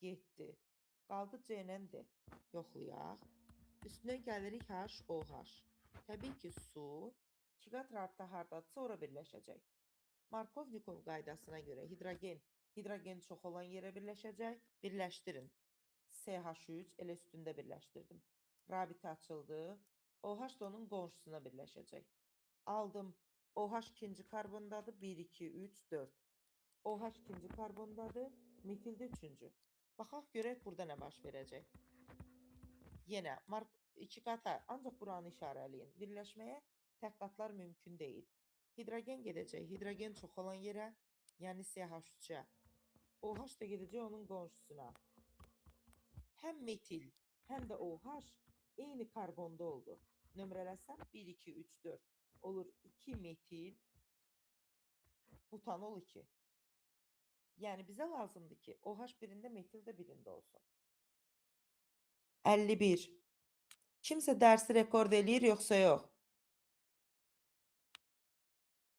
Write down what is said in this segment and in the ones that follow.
Getdi. Qaldı C ilə D. Yoxlayaq. Üstünə gəlirik H, OH. Təbii ki, su iki qat rabitə hardadısa ora birləşəcək. Markovnikov qaydasına görə hidrogen, hidrogen çox olan yerə birləşəcək. Birləşdirin. SH3 elə üstündə birləşdirdim. Rabitə açıldı. OH da onun qonşusuna birləşəcək. Aldım. OH ikinci karbondadır. 1, 2, 3, 4. OH ikinci karbondadır. Metil də üçüncü. Baxaq görək burada nə baş verəcək. Yenə iki qata, ancaq buranı işarələyin. Birləşməyə tək qatlar mümkün deyil. Hidrogen gedəcək. Hidrogen çox olan yerə, yəni CH3-ə. OH da gedəcək onun qonşusuna. Həm metil, həm də OH eyni karbonda oldu. Nömrələsəm 1, 2, 3, 4 olur 2 metil butanol 2. Yəni bizə lazımdır ki, OH birində, metil də birində olsun. 51. Kimsə dərsi rekord eləyir yoxsa yox?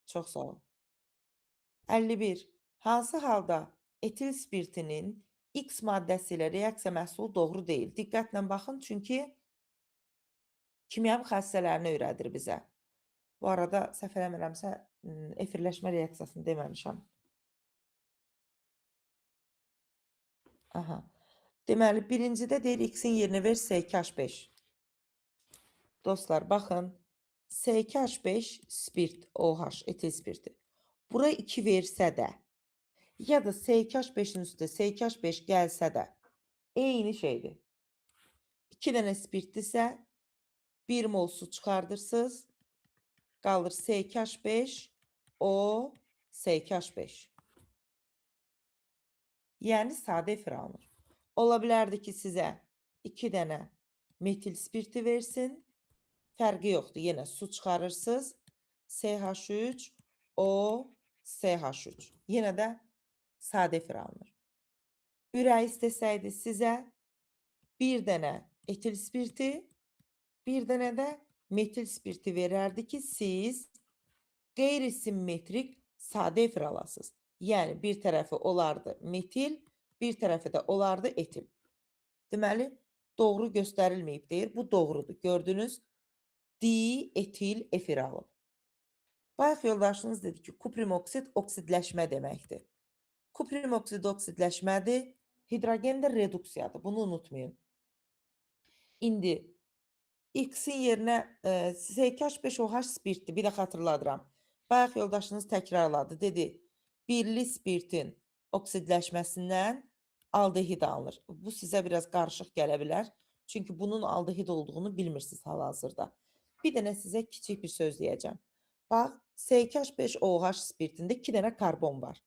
Çox sağ ol. 51. Hansı halda etil spirtinin X maddəsi ilə reaksiya məhsulu doğru deyil? Diqqətlə baxın, çünki kimyavi xassələrini öyrədir bizə. Bu arada səhv eləmirəmsə, efirləşmə reaksiyasını deməmişəm. Aha. Deməli, birincidə deyir X-in yerinə ver S2H5. Dostlar, baxın. S2H5 spirt, OH, etil spirti. Bura 2 versə də, ya da S2H5-in üstə S2H5 gəlsə də, eyni şeydir. 2 dənə spirtdirsə, 1 mol su çıxardırsınız. Qalır S2H5, O, S2H5. Yəni sadə efir alınır. Ola bilərdi ki, sizə 2 dənə metil spirti versin. Fərqi yoxdur. Yenə su çıxarırsınız. CH3, O, CH3. Yenə də sadə efir alınır. Ürəyi istəsəydi sizə bir dənə etil spirti, bir dənə də metil spirti verərdi ki, siz qeyri-simmetrik sadə efir alasınız. Yəni bir tərəfi olardı metil, bir tərəfi də olardı etil. Deməli, doğru göstərilməyib deyir. Bu doğrudur. Gördünüz? Dietil efir alıb. Bayaq yoldaşınız dedi ki, kuprim oksid oksidləşmə deməkdir. Kuprim oksid oksidləşmədir, hidrogen də reduksiyadır. Bunu unutmayın. İndi X-in yerinə C2H5OH spirtdir. Bir də xatırladıram. Bayaq yoldaşınız təkrarladı. Dedi, birli spirtin oksidləşməsindən aldehid alınır. Bu sizə biraz qarışıq gələ bilər. Çünki bunun aldehid olduğunu bilmirsiniz hal-hazırda. Bir dənə sizə kiçik bir söz deyəcəm. Bax, C2H5OH spirtində 2 dənə karbon var.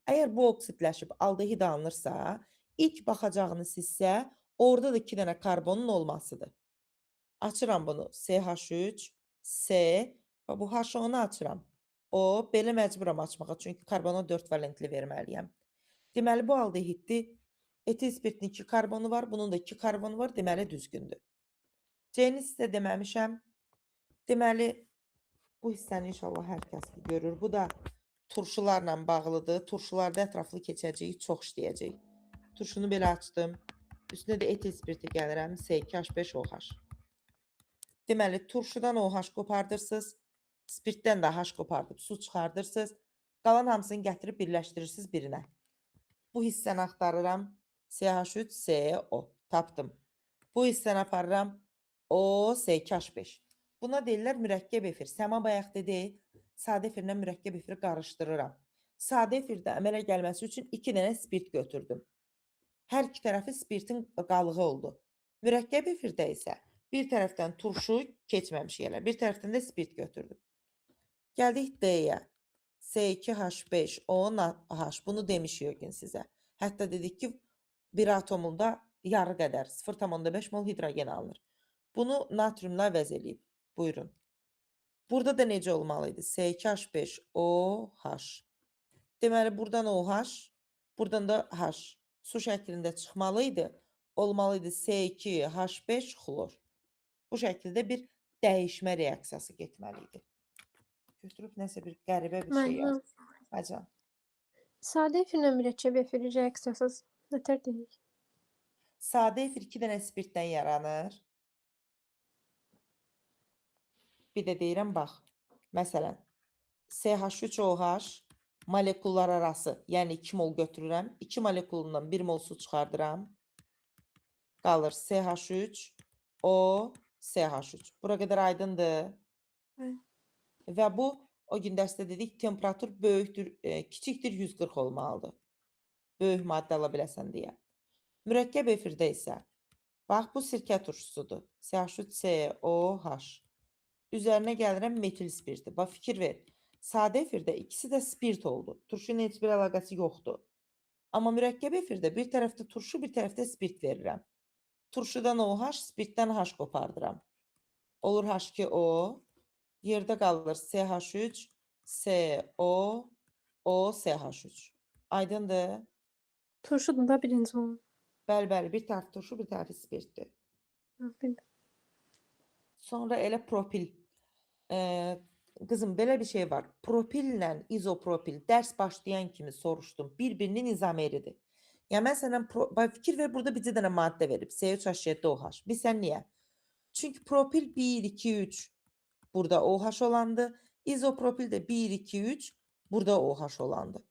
Əgər bu oksidləşib aldehid alınırsa, ilk baxacağınız hissə orada da 2 dənə karbonun olmasıdır. Açıram bunu. CH3, C və bu H-onu açıram. O, belə məcburam açmağa, çünki karbona 4 valentli verməliyəm. Deməli, bu aldehiddir. Etil spirtin 2 karbonu var, bunun da 2 karbonu var, deməli düzgündür. C-ni sizə deməmişəm. Deməli, bu hissəni inşallah hər kəs görür. Bu da turşularla bağlıdır. Turşularda ətraflı keçəcəyik, çox işləyəcəyik. Turşunu belə açdım. Üstünə də etil spirti gəlirəm. C2H5OH. Deməli, turşudan OH qopardırsınız. Spirtdən də H qopardıb su çıxardırsınız. Qalan hamısını gətirib birləşdirirsiniz birinə. Bu hissəni axtarıram. CH3CO. Tapdım. Bu hissəni aparıram. O, C2H5. Buna deyirlər mürəkkəb efir. Səma bayaq dedi, sadə efirlə mürəkkəb efiri qarışdırıram. Sadə efirdə əmələ gəlməsi üçün 2 dənə spirt götürdüm. Hər iki tərəfi spirtin qalığı oldu. Mürəkkəb efirdə isə bir tərəfdən turşu keçməmiş yerlər, bir tərəfdən də spirt götürdüm. Gəldik D-yə. C2H5O H. Bunu demiş yəqin sizə. Hətta dedik ki, bir atomunda yarı qədər 0,5 mol hidrogen alınır. Bunu natriumla əvəz eləyib. Buyurun. Burada da necə olmalı idi? C2H5OH. Deməli, buradan OH, buradan da H. Su şəklində çıxmalı idi. Olmalı idi C2H5 xlor. Bu şəkildə bir dəyişmə reaksiyası getməli idi. Götürüb nəsə bir qəribə bir şey yazdım. Hacan. Sadə efirlə mürəkkəb efir reaksiyası nətər deyirik? Sadə efir 2 dənə spirtdən yaranır. Bir də deyirəm, bax. Məsələn, CH3OH molekullar arası, yəni 2 mol götürürəm. 2 molekulundan 1 mol su çıxardıram. Qalır CH3, O, CH3. Bura qədər aydındır. Evet. Və bu, o gün dərsdə dedik, temperatur böyükdür, kiçikdir 140 olmalıdır. Böyük maddə ala biləsən deyə. Mürəkkəb efirdə isə, bax, bu sirkə turşusudur. CH3COH. Üzərinə gəlirəm metil spirti. Bax, fikir ver. Sadə efirdə ikisi də spirt oldu. Turşu ilə heç bir əlaqəsi yoxdur. Amma mürəkkəb efirdə bir tərəfdə turşu, bir tərəfdə spirt verirəm. Turşudan OH, spirtdən H qopardıram. Olur H2O. Yerdə qalır CH3, CO, O, CH3. Aydındır? Turşudur da birinci olan. Bəli, bəli, bir tərəfi turşu, bir tərəfi spirtdir. Bildim. Sonra elə propil. Qızım, belə bir şey var. Propillə izopropil dərs başlayan kimi soruşdum. Bir-birinin izomeridir. Yəni mən səndən bax, fikir ver, burada bir dənə maddə verib. C3H7OH. Bilsən niyə? Çünki propil 1, 2, 3 burada OH olandı. İzopropil də 1, 2, 3 burada OH olandı.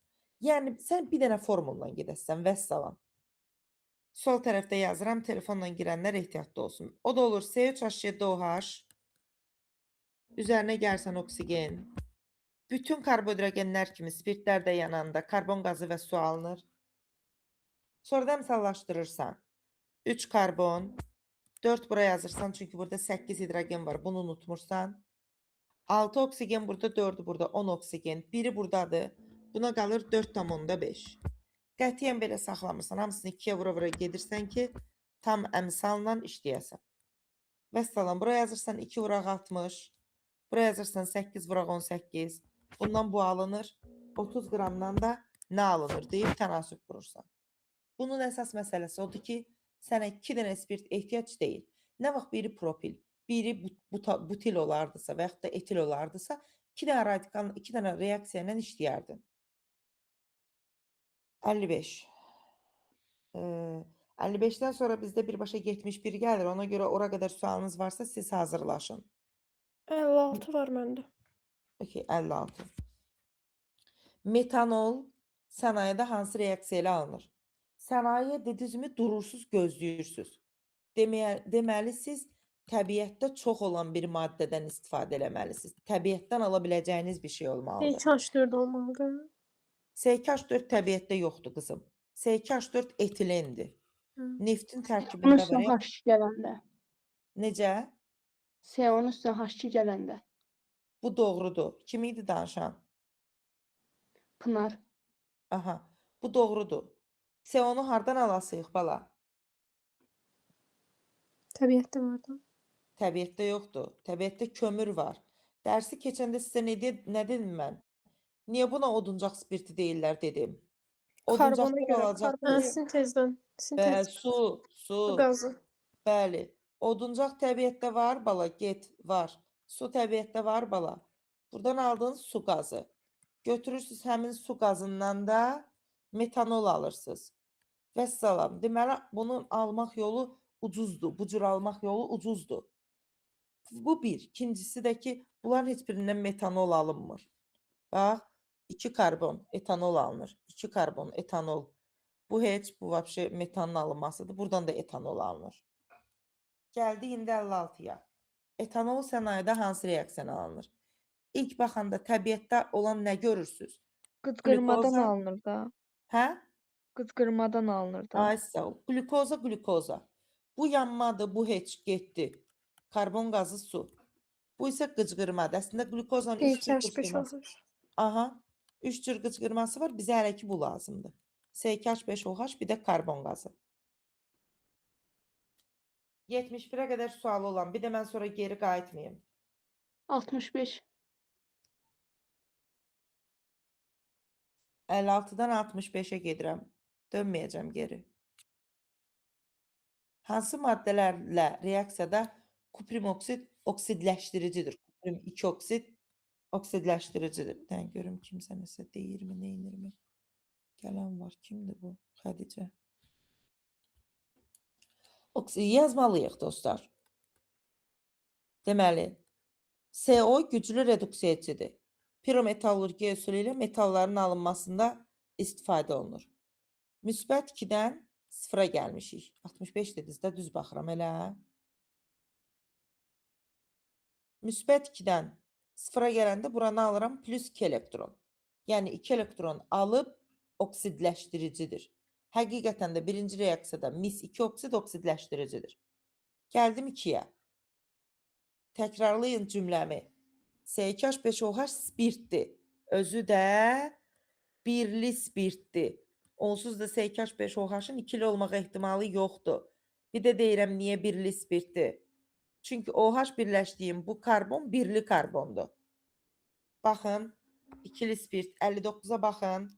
Yəni sən bir dənə formulla gedəsən, vəssalam. Sol tərəfdə yazıram, telefonla girənlər ehtiyatlı olsun. O da olur C3H7OH. Üzərinə gəlsən oksigen. Bütün karbohidrogenlər kimi spirtlər də yananda karbon qazı və su alınır. Sonra da əmsallaşdırırsan. 3 karbon, 4 bura yazırsan, çünki burada 8 hidrogen var, bunu unutmursan. 6 oksigen burada, 4-ü burada, 10 oksigen, biri buradadır. Buna qalır 4,5. Qətiyyən belə saxlamırsan, hamısını 2-yə vura-vura gedirsən ki, tam əmsalla işləyəsən. Vəssalam, bura yazırsan 2 vuraq 60, bura yazırsan 8 vuraq 18. Bundan bu alınır, 30 qramdan da nə alınır deyib tənasüb qurursan. Bunun əsas məsələsi odur ki, sənə 2 dənə spirt ehtiyac deyil. Nə vaxt biri propil, biri butil olardısa və yaxud da etil olardısa, 2 dənə radikal, 2 dənə reaksiya ilə işləyərdin. 55. 55-dən sonra bizdə birbaşa 71 gəlir. Ona görə ora qədər sualınız varsa siz hazırlaşın. 56 var məndə. Okey, 56. Metanol sənayedə hansı reaksiya ilə alınır? Sənaye dediyiniz durursuz, gözləyirsiniz. Deməli siz təbiətdə çox olan bir maddədən istifadə eləməlisiniz. Təbiətdən ala biləcəyiniz bir şey olmalıdır. C2H4 olmalıdır. C2H4 təbiətdə yoxdur qızım. C2H4 etilendir. Neftin Onun tərkibində üstünə var. H2 gələndə. Necə? CO-nun üstünə H2 gələndə. Bu doğrudur. Kim idi danışan? Pınar. Aha, bu doğrudur. CO-nu hardan alasıyıq bala? Təbiətdə vardı. Təbiətdə yoxdur. Təbiətdə kömür var. Dərsi keçəndə sizə nə dedim mən? Niyə buna oduncaq spirti deyirlər dedim. Karbona Oduncaqdan görə, alacaq. karbona görə. Sintezdən. Bəli, Sintez. su, su. Su qazı. Bəli. Oduncaq təbiətdə var bala, get, var. Su təbiətdə var bala. Buradan aldığın su qazı. Götürürsünüz həmin su qazından da metanol alırsınız. Vəssalam. Deməli, bunun almaq yolu ucuzdur. Bu cür almaq yolu ucuzdur. Bu bir. İkincisi də ki, bunların heç birindən metanol alınmır. Bax, 2 karbon etanol alınır. 2 karbon etanol. Bu heç, bu vəbşe metanın alınmasıdır. Buradan da etanol alınır. Gəldi indi 56-ya. Etanol sənayedə hansı reaksiyana alınır? İlk baxanda təbiətdə olan nə görürsünüz? Qıcqırmadan Qlükoza. alınır da. Hə? Qıcqırmadan alınır da. Ay sağ ol. Qlükoza, qlükoza. Bu yanmadı, bu heç getdi. Karbon qazı su. Bu isə qıcqırmadır. Əslində qlükozanın 3 cür qıcqırması. C2H5OH. Aha. 3 cür qıcqırması var. Bizə hələ ki bu lazımdır. C2H5OH bir də karbon qazı. 71-ə qədər sualı olan. Bir də mən sonra geri qayıtmayım. 65. 56-dan 65-ə gedirəm. Dönməyəcəm geri. Hansı maddələrlə reaksiyada kuprim oksid oksidləşdiricidir? Kuprim 2 oksid oksidləşdiricidir. Bir dənə görüm kimsə nəsə deyirmi, neynirmi? Gələn var. Kimdir bu? Xədicə. Yazmalıyıq dostlar. Deməli, CO güclü reduksiya edicidir. Pirometallurgiya üsulu ilə metalların alınmasında istifadə olunur. Müsbət 2-dən 0-a gəlmişik. 65 dediniz də, düz baxıram elə. Müsbət 2-dən 0-a gələndə buranı alıram plus 2 elektron. Yəni 2 elektron alıb oksidləşdiricidir. Həqiqətən də birinci reaksiyada mis 2 oksid oksidləşdiricidir. Gəldim 2-yə. Təkrarlayın cümləmi. C2H5OH spirtdir. Özü də birli spirtdir. Onsuz da C2H5OH-ın ikili olmaq ehtimalı yoxdur. Bir də deyirəm niyə birli spirtdir? Çünki OH birləşdiyim bu karbon birli karbondur. Baxın, ikili spirt 59-a baxın.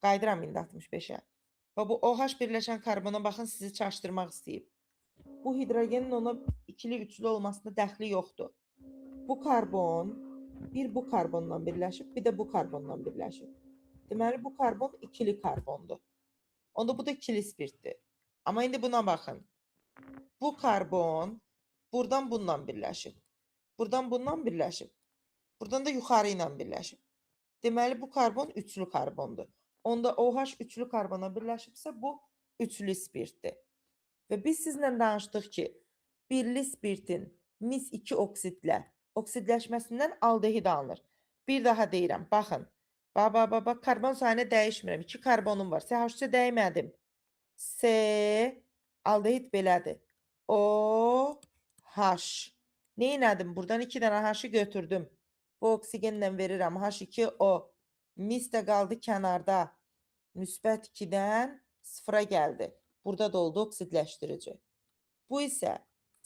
Qayıdıram indi 65-ə. Və bu OH birləşən karbona baxın, sizi çaşdırmaq istəyib. Bu hidrogenin ona ikili, üçlü olmasında dəxli yoxdur. Bu karbon bir bu karbonla birləşib, bir də bu karbonla birləşib. Deməli, bu karbon ikili karbondur. Onda bu da ikili spirtdir. Amma indi buna baxın. Bu karbon buradan bununla birləşib. Buradan bununla birləşib. Buradan da yuxarı ilə birləşib. Deməli, bu karbon üçlü karbondur. Onda OH üçlü karbona birləşibsə, bu üçlü spirtdir. Və biz sizlə danışdıq ki, birli spirtin mis 2 oksidlə oksidləşməsindən aldehid alınır. Bir daha deyirəm, baxın. Ba, ba, ba, ba, karbon sayını dəyişmirəm. 2 karbonum var. CH3-ə dəymədim. C, aldehid belədir. O, H. Neynədim? Buradan 2 dənə H-ı götürdüm. Bu oksigenlə verirəm. H2O. Mis də qaldı kənarda. Müsbət 2-dən 0-a gəldi. Burada da oldu oksidləşdirici. Bu isə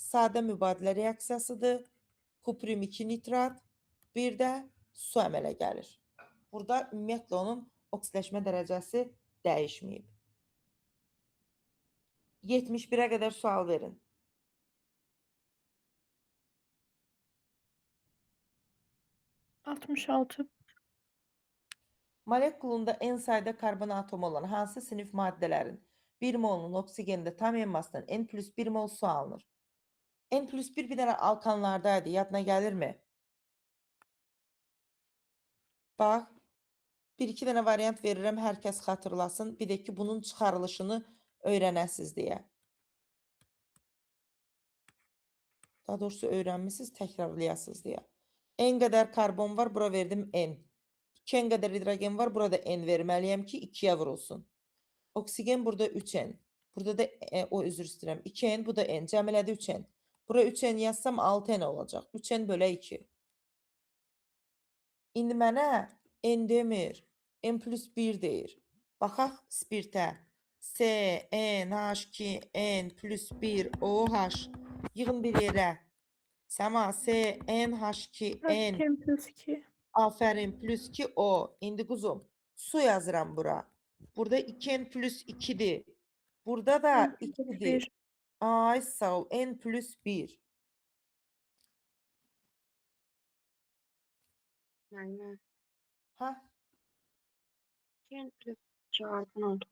sadə mübadilə reaksiyasıdır. Kuprum 2 nitrat, bir də su əmələ gəlir. Burada ümumiyyətlə onun oksidləşmə dərəcəsi dəyişməyib. 71-ə qədər sual verin. 66. Molekulunda n sayda karbon atomu olan hansı sinif maddələrin 1 molunun oksigendə tam yanmasından n plus 1 mol su alınır? N plus 1 bir dənə alkanlardaydı. Yadına gəlirmi? Bax, bir-iki dənə variant verirəm, hər kəs xatırlasın. Bir də ki, bunun çıxarılışını öyrənəsiz deyə. Daha doğrusu öyrənmisiniz, təkrarlayasınız deyə. N qədər karbon var, bura verdim N. 2N qədər hidrogen var, burada N verməliyəm ki, 2-yə vurulsun. Oksigen burada 3N. Burada da, o üzr istəyirəm, 2N, bu da N. Cəm elədi 3N. Bura 3N yazsam 6N olacaq. 3N bölə 2. İndi mənə N demir, N plus 1 deyir. Baxaq spirtə. S, N, H2, N plus 1, O, H. Yığın bir yerə. Səma, S, N, H2, N. N plus 2. Aferin, plus 2 O. İndi quzum, su yazıram bura. Burada 2N plus 2'dir. Burada da 2'dir. Ay sağ ol. N plus 1. Müəllimə, Ha? 2N plus 2 hardan oldu?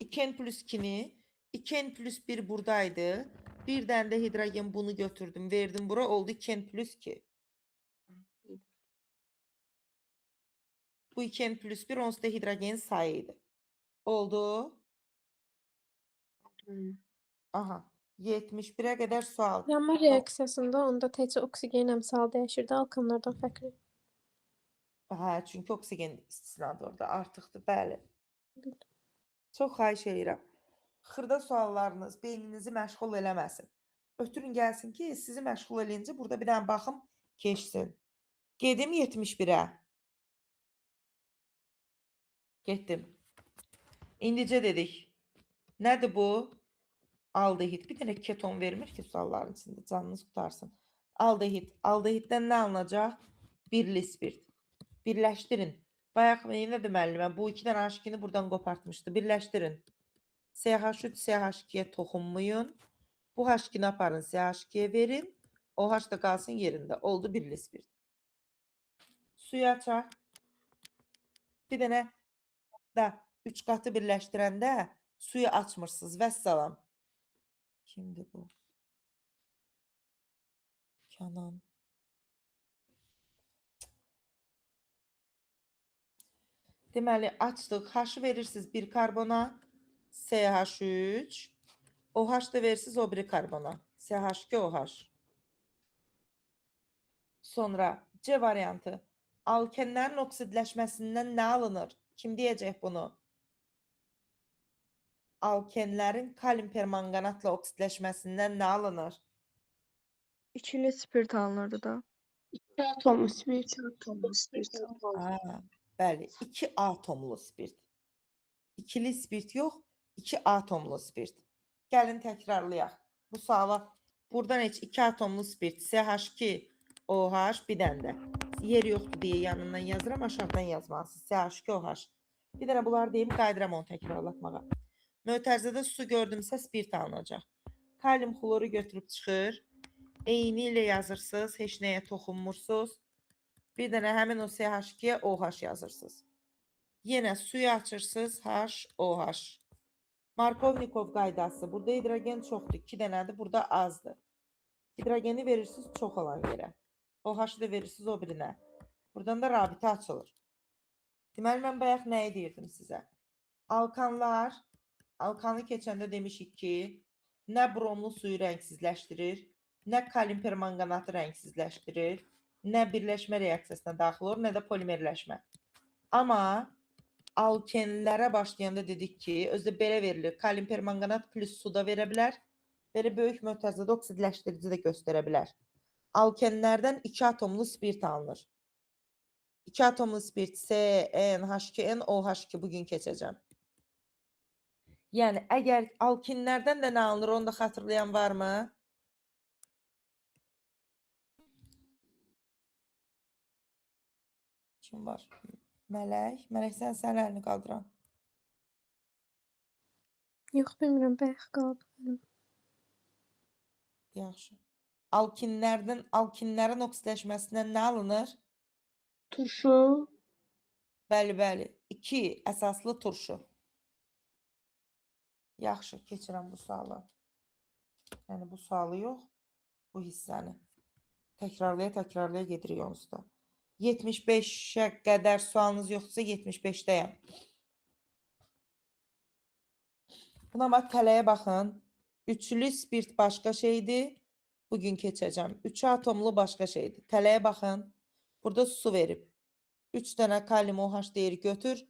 2N plus 2'ni 2N plus 1 buradaydı. Bir dənə də hidrogen bunu götürdüm, verdim bura, oldu 2N plus 2. Bu 2N plus 1 onsuz da hidrogen sayı idi. Oldu. Aha. 71-ə qədər sual. Yanma reaksiyasında onda təkcə oksigen əmsalı dəyişirdi, alkanlardan fərqli. Hə, çünki oksigen istisnadır orada, artıqdır, bəli. Çox xahiş eləyirəm. Xırda suallarınız beyninizi məşğul eləməsin. Ötürün gəlsin ki, sizi məşğul eləyincə burada bir dənə baxım keçsin. Gedim 71-ə. Getdim. İndicə dedik. Nədir bu? Aldehid. Bir dənə keton vermir ki sualların içində. Canınız qurtarsın. Aldehid. Aldehiddən nə alınacaq? Birli spirt. Birləşdirin. Bayaq nədir müəllimə? Bu iki dənə H2-ni buradan qopartmışdı. Birləşdirin. CH3, CH2-yə toxunmayın. Bu H2-ni aparın, CH2-yə verin. O H da qalsın yerində. Oldu birli spirt. Suyu açaq. Bir dənə da 3 qatı birləşdirəndə suyu açmırsınız. Vəssalam. Kimdir bu? Kənan. Deməli, açdıq. H-ı verirsiniz bir karbona. SH3. OH da verirsiniz o biri karbona. SH2OH. Sonra C variantı. Alkenlərin oksidləşməsindən nə alınır? Kim deyəcək bunu? Alkenlərin kalium permanganatla oksidləşməsindən nə alınır? İkili spirt alınırdı da. 2 atomlu spirt. 2 atomlu spirt. Aa, bəli, 2 atomlu spirt. İkili spirt yox, 2 atomlu spirt. Gəlin təkrarlayaq. Bu suala buradan heç 2 atomlu spirt CH2 OH bir dənə də. Yer yoxdur deyə yanından yazıram, aşağıdan yazmalısınız. CH2OH. Bir dənə bunları deyim, qayıdıram onu təkrarlatmağa. Mötərizədə su gördümsə spirt alınacaq. Kalium xloru götürüb çıxır. Eyni ilə yazırsınız, heç nəyə toxunmursunuz. Bir dənə həmin o CH2-yə OH yazırsınız. Yenə suyu açırsınız, H, OH. Markovnikov qaydası. Burada hidrogen çoxdur, 2 dənədir, burada azdır. Hidrogeni verirsiniz çox olan yerə. OH-ı da verirsiniz o birinə. Buradan da rabitə açılır. Deməli, mən bayaq nəyi deyirdim sizə? Alkanlar, alkanı keçəndə demişik ki, nə bromlu suyu rəngsizləşdirir, nə kalium permanganatı rəngsizləşdirir, nə birləşmə reaksiyasına daxil olur, nə də polimerləşmə. Amma alkenlərə başlayanda dedik ki, özü də belə verilir. Kalium permanganat plus su da verə bilər, belə böyük mötərizədə oksidləşdirici də göstərə bilər. Alkenlərdən 2 atomlu spirt alınır. 2 atomlu spirt S, N, H2N, OH2 bugün keçəcəm. Yəni əgər alkinlərdən də nə alınır, onu da xatırlayan varmı? Kim var? Mələk. Mələk, sən əlini qaldıran. Yox, bilmirəm, bayaq qalıb. Yaxşı. Alkinlərdən, alkinlərin oksidləşməsindən nə alınır? Turşu. Bəli, bəli. 2 əsaslı turşu. Yaxşı, keçirəm bu sualı. Yəni bu sualı yox, bu hissəni. Təkrarlaya təkrarlaya gedirik onsuz da. 75-ə qədər sualınız yoxdursa 75-dəyəm. Buna bax, tələyə baxın. Üçlü spirt başqa şeydir. Bugün keçəcəm. 3 atomlu başqa şeydir. Tələyə baxın. Burada su verib. 3 dənə kalium OH deyir götür.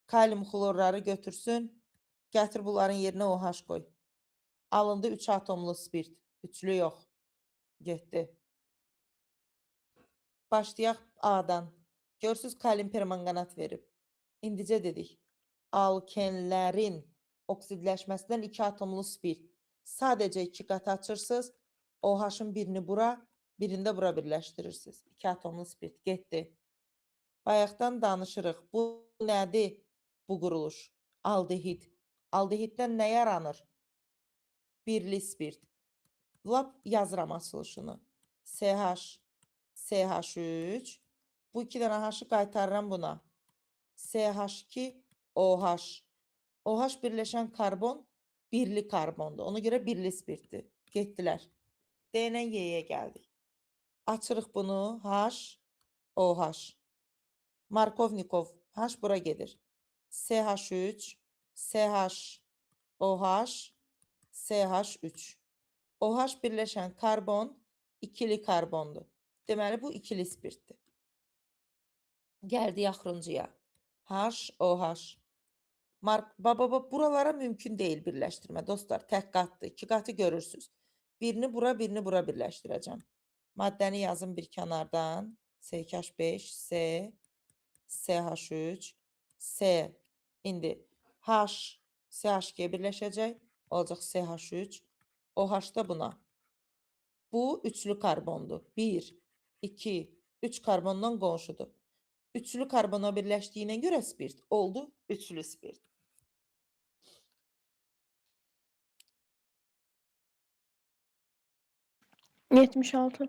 Kalium xlorları götürsün. Gətir bunların yerinə OH qoy. Alındı 3 atomlu spirt. Üçlü yox. Getdi. Başlayaq A-dan. Görürsüz, kalium permanganat verib. İndicə dedik. Alkenlərin oksidləşməsindən 2 atomlu spirt. Sadəcə 2 qat açırsınız. OH-ın birini bura, birini də bura birləşdirirsiniz. 2 atomlu spirt getdi. Bayaqdan danışırıq. Bu nədir? Bu quruluş. Aldehid. Aldehiddən nə yaranır? Birli spirt. Lap yazıram açılışını. SH, SH3. Bu 2 dənə H-ı qaytarıram buna. SH2, OH. OH birləşən karbon birli karbondur. Ona görə birli spirtdir. Getdilər. D ilə Y-yə gəldik. Açırıq bunu. H, OH. Markovnikov. H bura gedir. SH3, SH, OH, SH3. OH birləşən karbon ikili karbondur. Deməli, bu ikili spirtdir. Gəldik axırıncıya. H, OH. Baba, buralara mümkün deyil birləşdirmə. Dostlar, tək qatdır. 2 qatı görürsünüz. Birini bura, birini bura birləşdirəcəm. Maddəni yazın bir kənardan. S2H5, S, SH3, S. İndi H, SH2-yə birləşəcək. Olacaq SH3, OH da buna. Bu üçlü karbondur. 1, 2, 3 karbondan qonşudur. Üçlü karbona birləşdiyinə görə spirt oldu. Üçlü spirt. Yetmiş altı.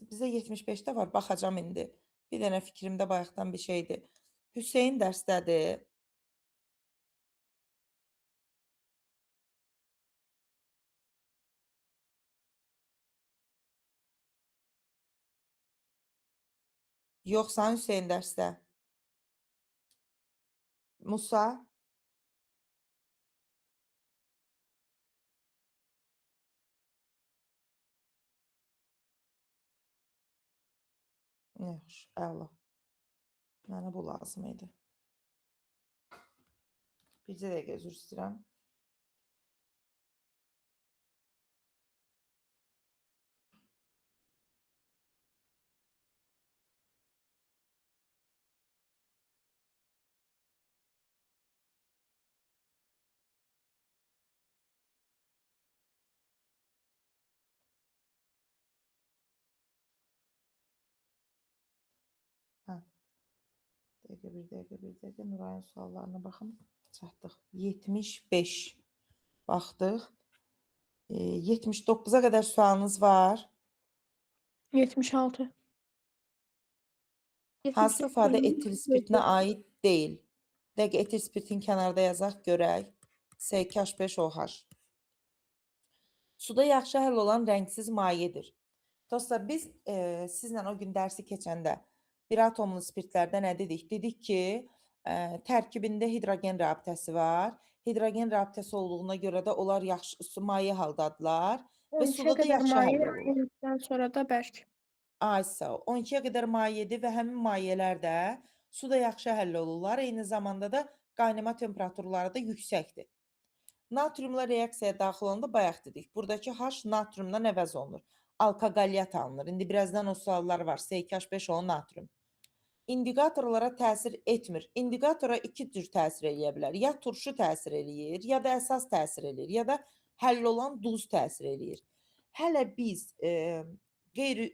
Bizə 75-də var. Baxacam indi. Bir dənə fikrimdə bayaqdan bir şeydir. Hüseyn dərsdədir. Yoxsan Hüseyn dərsdə. Musa? Yaxşı, əla. Mənə bu lazım idi. Bircə dəqiqə üzr istəyirəm. Hə. Dəqiqə, bir dəqiqə, bir dəqiqə. Nurayın suallarına baxım. Çatdıq. 75. Baxdıq. 79-a qədər sualınız var. 76. Hansı ifadə etil spirtinə aid deyil? Dəqiqə, etil spirtin kənarda yazaq, görək. S2H5OH. Suda yaxşı həll olan rəngsiz mayedir. Dostlar, biz sizlə o gün dərsi keçəndə bir atomlu spirtlərdə nə dedik? Dedik ki, tərkibində hidrogen rabitəsi var. Hidrogen rabitəsi olduğuna görə də onlar yaxşı maye haldadılar və 12-yə suda da qədər yaxşı həll maye, olurlar. 12-dən sonra da bərk. Ay sağ ol. 12-yə qədər mayedir və həmin mayələr də suda yaxşı həll olurlar. Eyni zamanda da qaynama temperaturları da yüksəkdir. Natriumla reaksiyaya daxil olanda bayaq dedik. Buradakı H natriumdan əvəz olunur. Alkaqaliyyat alınır. İndi birazdan o suallar var. S2H5O natrium. İndikatorlara təsir etmir. İndikatora iki cür təsir eləyə bilər. Ya turşu təsir eləyir, ya da əsas təsir eləyir, ya da həll olan duz təsir eləyir. Hələ biz qeyri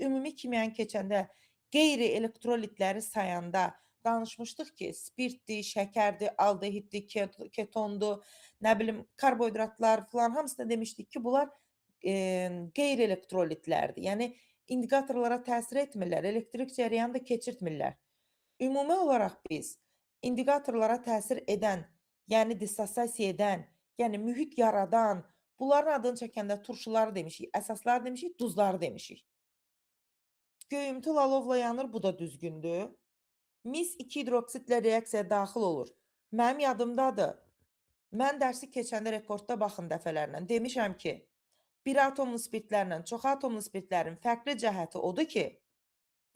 ümumi kimyanı keçəndə qeyri elektrolitləri sayanda danışmışdıq ki, spirtdir, şəkərdir, aldehiddir, ketondur, nə bilim karbohidratlar filan hamısını demişdik ki, bunlar qeyri elektrolitlərdir. Yəni indikatorlara təsir etmirlər, elektrik cərəyanı da keçirtmirlər. Ümumi olaraq biz indikatorlara təsir edən, yəni dissosiasiya edən, yəni mühit yaradan, bunların adını çəkəndə turşuları demişik, əsasları demişik, duzları demişik. Göyümtül alovla yanır, bu da düzgündür. Mis 2 hidroksidlə reaksiyaya daxil olur. Mənim yadımdadır. Mən dərsi keçəndə rekordda baxın dəfələrlə. Demişəm ki, bir atomlu spirtlərlə çox atomlu spirtlərin fərqli cəhəti odur ki,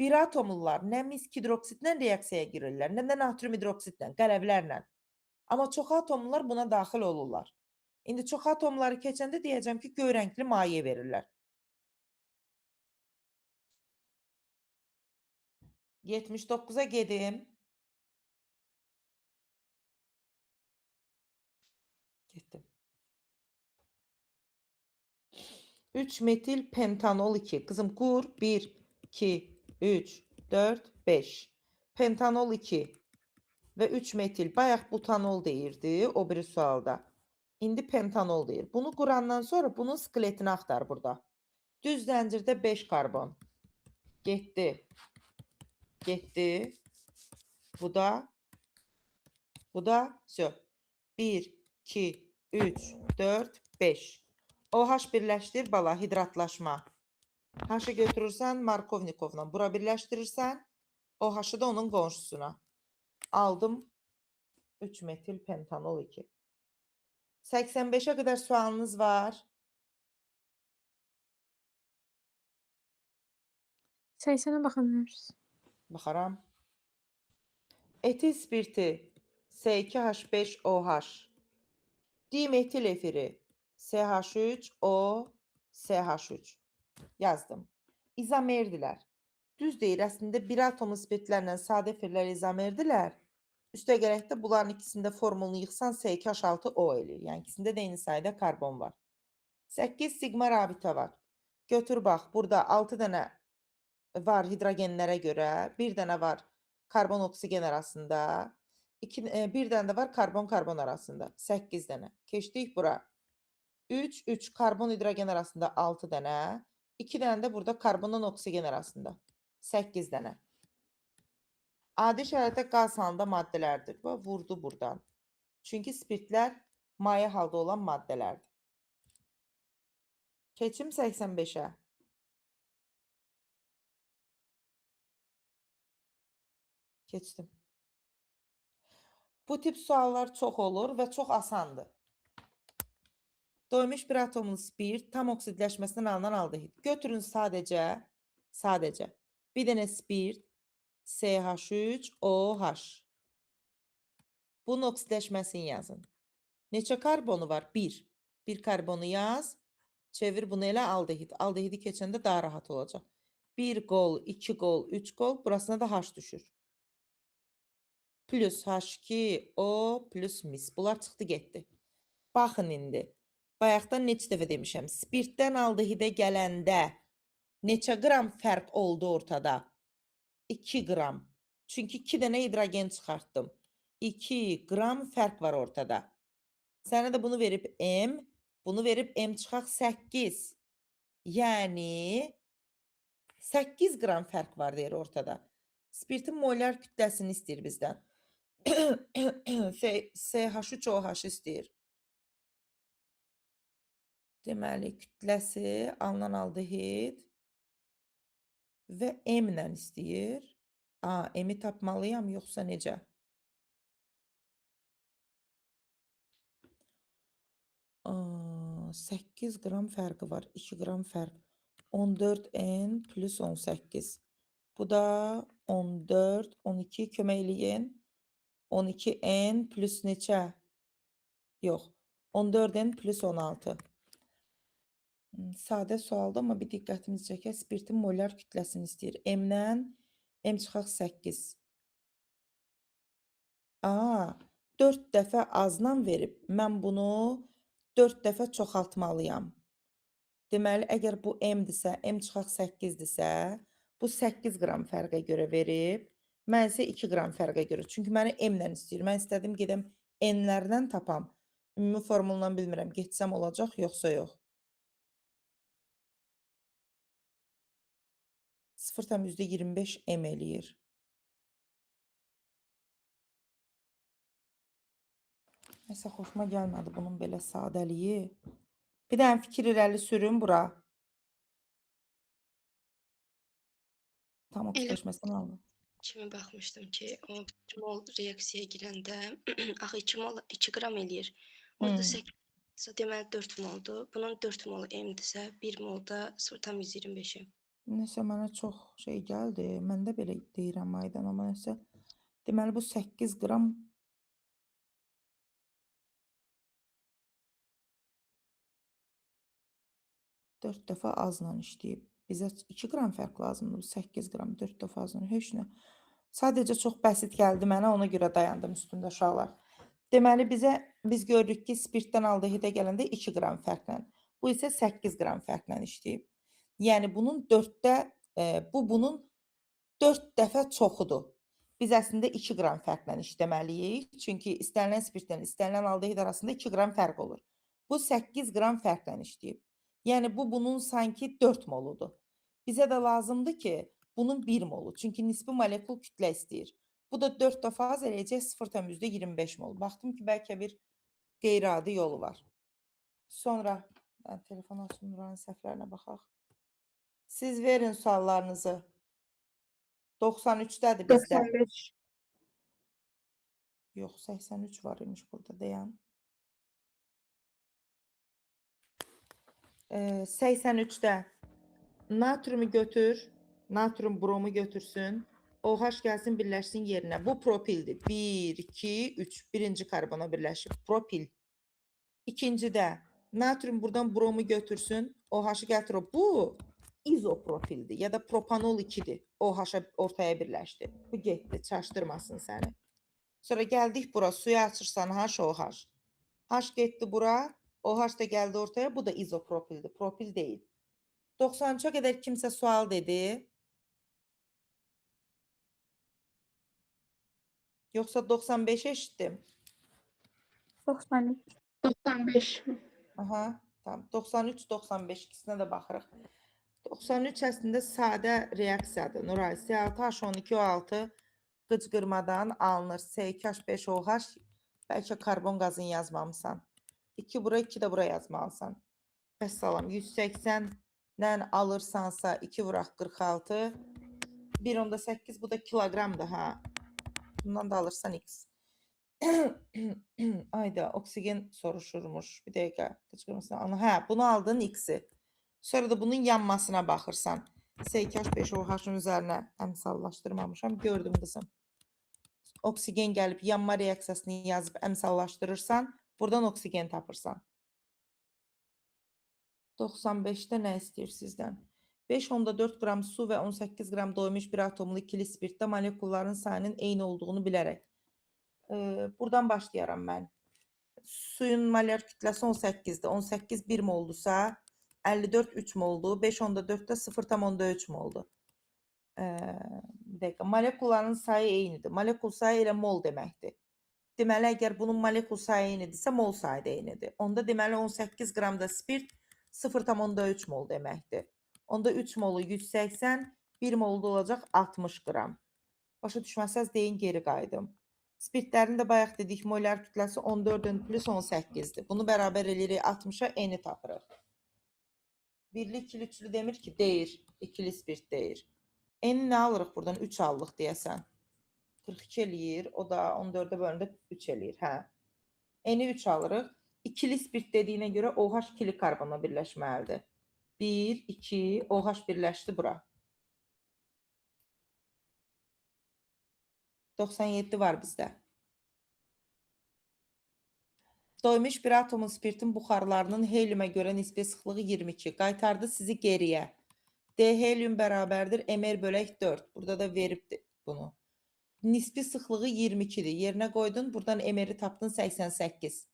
bir atomlular nə mis 2 hidroksidlə reaksiyaya girirlər, nə də natrium hidroksidlə, qələvlərlə. Amma çox atomlular buna daxil olurlar. İndi çox atomları keçəndə deyəcəm ki, göy rəngli maye verirlər. 79-a gedim. Getdim. 3 metil pentanol 2. Qızım qur. 1, 2, 3, 4, 5. Pentanol 2 və 3 metil. Bayaq butanol deyirdi o biri sualda. İndi pentanol deyir. Bunu qurandan sonra bunun skeletini axtar burada. Düz zəncirdə 5 karbon. Getdi. Getdi. Bu da. Bu da. Vso. 1, 2, 3, 4, 5. OH birləşdir, bala, hidratlaşma. H-ı götürürsən Markovnikovla bura birləşdirirsən. OH-ı da onun qonşusuna. Aldım 3 metil pentanol 2. 85-ə qədər sualınız var. 80-ə baxa bilərsiniz. Baxaram. Etil spirti S2H5OH. Dimetil efiri SH3O SH3 yazdım. İzomerdirlər. Düz deyir, əslində bir atomlu spirtlərlə sadə efirlər izomerdirlər. Üstəgələk də bunların ikisində formulunu yıxsan S2H6O eləyir. Yəni ikisində də eyni sayda karbon var. 8 siqma rabitə var. Götür bax, burada 6 dənə var hidrogenlərə görə, bir dənə var karbon oksigen arasında, bir dənə də var karbon-karbon arasında. 8 dənə. Keçdik bura. 3, 3 karbon hidrogen arasında 6 dənə, 2 dənə də burada karbonla oksigen arasında. 8 dənə. Adi şəraitdə qaz halında maddələrdir. Və vurdu buradan. Çünki spirtlər maye halda olan maddələrdir. Keçim 85-ə. Keçdim. Bu tip suallar çox olur və çox asandır. Doymuş bir atomlu spirt tam oksidləşməsindən alınan aldehid. Götürün sadəcə bir dənə spirt CH3OH. Bunun oksidləşməsini yazın. Neçə karbonu var? 1. Bir karbonu yaz. Çevir bunu elə aldehid. Aldehidi keçəndə daha rahat olacaq. 1 qol, 2 qol, 3 qol. Burasına da H düşür. Plus H2O plus mis. Bunlar çıxdı getdi. Baxın indi. Bayaqdan neçə dəfə demişəm. Spirtdən aldehidə gələndə neçə qram fərq oldu ortada? 2 qram. Çünki 2 dənə hidrogen çıxartdım. 2 qram fərq var ortada. Sənə də bunu verib M, bunu verib M çıxaq 8. Yəni 8 qram fərq var deyir ortada. Spirtin molar kütləsini istəyir bizdən. CH3OH istəyir. Deməli, kütləsi alınan aldehid və M ilə istəyir. A, M-i tapmalıyam yoxsa necə? Aa, 8 qram fərqi var. 2 qram fərq. 14N plus 18. Bu da 14, 12 kömək eləyin. 12N plus neçə? Yox. 14N plus 16. Sadə sualdır, amma bir diqqətimizi çəkək. Spirtin molar kütləsini istəyir. M-dən M çıxaq 8. Aa, 4 dəfə azla verib. Mən bunu 4 dəfə çoxaltmalıyam. Deməli, əgər bu M-dirsə, M çıxaq 8-dirsə, bu 8 qram fərqə görə verib. Mən isə 2 qram fərqə görə. Çünki məni M-lə istəyir. Mən istədim gedəm N-lərdən tapam. Ümumi formulundan bilmirəm, getsəm olacaq, yoxsa yox. 0,25 M eləyir. Nəsə xoşuma gəlmədi bunun belə sadəliyi. Bir dənə fikir irəli sürün bura. Tam oksidləşməsini aldım. Kimi baxmışdım ki, o 1 mol reaksiyaya girəndə axı 2 mol 2 qram eləyir. Orada 8 deməli 4 moldur. Bunun 4 molu M-dirsə, 1 molda 0,25 M. Nəsə mənə çox şey gəldi. Mən də belə deyirəm Aydan, amma nəsə. Deməli bu 8 qram 4 dəfə azla işləyib. Bizə 2 qram fərq lazımdır. Bu 8 qram 4 dəfə azla. Heç nə. Sadəcə çox bəsit gəldi mənə, ona görə dayandım üstündə uşaqlar. Deməli biz görürük ki, spirtdən aldehidə gələndə 2 qram fərqlə. Bu isə 8 qram fərqlə işləyib. Yəni bunun 4-də, bu bunun 4 dəfə çoxudur. Biz əslində 2 qram fərqlə işləməliyik. Çünki istənilən spirtlə istənilən aldehid arasında 2 qram fərq olur. Bu 8 qram fərqlə işləyib. Yəni bu bunun sanki 4 moludur. Bizə də lazımdır ki, bunun 1 molu. Çünki nisbi molekul kütlə istəyir. Bu da 4 dəfə az eləyəcək 0,25 mol. Baxdım ki, bəlkə bir qeyri-adi yolu var. Sonra mən telefon açım, Nuranın səhvlərinə baxaq. Siz verin suallarınızı. 93-dədir bizdə. 95. Yox, 83 var imiş burada deyən. 83-də natriumu götür, natrium bromu götürsün. OH gəlsin, birləşsin yerinə. Bu propildir. 1, 2, 3. Birinci karbona birləşib. Propil. İkincidə natrium buradan bromu götürsün. OH-ı gətirir. Bu izopropildir ya da propanol 2-dir. OH-a ortaya birləşdi. Bu getdi, çaşdırmasın səni. Sonra gəldik bura, suya açırsan H, OH. H getdi bura, OH da gəldi ortaya. Bu da izopropildir, propil deyil. 93-ə qədər kimsə sual dedi. Yoxsa 95 eşitdim. 93. 95. Aha, tamam. 93, 95 ikisinə də baxırıq. 93 əslində sadə reaksiyadır. Nuray, C6H12O6 qıcqırmadan alınır. C2H5OH, bəlkə karbon qazını yazmamısan. 2 bura, 2 də bura yazmalısan. Vəssalam, 180-dən alırsansa 2 vuraq 46, 1,8 bu da kiloqramdır ha. Bundan da alırsan X. Ayda, oksigen soruşurmuş. Bir dəqiqə. Qıcqırmasına. Hə, bunu aldın X-i. Sonra da bunun yanmasına baxırsan. C2H5OH-ın üzərinə əmsallaşdırmamışam. Gördüm qızım. Oksigen gəlib yanma reaksiyasını yazıb əmsallaşdırırsan, buradan oksigen tapırsan. 95-də nə istəyir sizdən? 5,4 qram su və 18 qram doymuş bir atomlu ikili spirtdə molekulların sayının eyni olduğunu bilərək. Buradan başlayaram mən. Suyun molar kütləsi 18-dir. 18 1 moldursa, 54 3 moldu. 5,4-də 0,3 moldu. Bir dəqiqə. Molekulların sayı eynidir. Molekul sayı elə mol deməkdir. Deməli, əgər bunun molekul sayı eynidirsə, mol sayı da eynidir. Onda deməli 18 qram da spirt 0,3 mol deməkdir. Onda 3 molu 180, 1 molu da olacaq 60 qram. Başa düşməsəz deyin geri qayıdım. Spirtlərin də bayaq dedik molar kütləsi 14 plus 18-dir. Bunu bərabər eləyirik 60-a, N-i tapırıq. Birli, ikili, üçlü demir ki, deyir. İkili spirt deyir. N-i nə alırıq buradan? 3 alırıq deyəsən. 42 eləyir. O da 14-ə bölündə 3 eləyir. Hə. N-i 3 alırıq. İkili spirt dediyinə görə OH ikili karbonla birləşməlidir. 1, 2, OH birləşdi bura. 97 var bizdə. Doymuş bir atomun spirtin buxarlarının heliumə görə nisbi sıxlığı 22. Qaytardı sizi geriyə. D helium bərabərdir mr bölək 4. Burada da veribdi bunu. Nisbi sıxlığı 22-dir. Yerinə qoydun, buradan mr-i tapdın 88.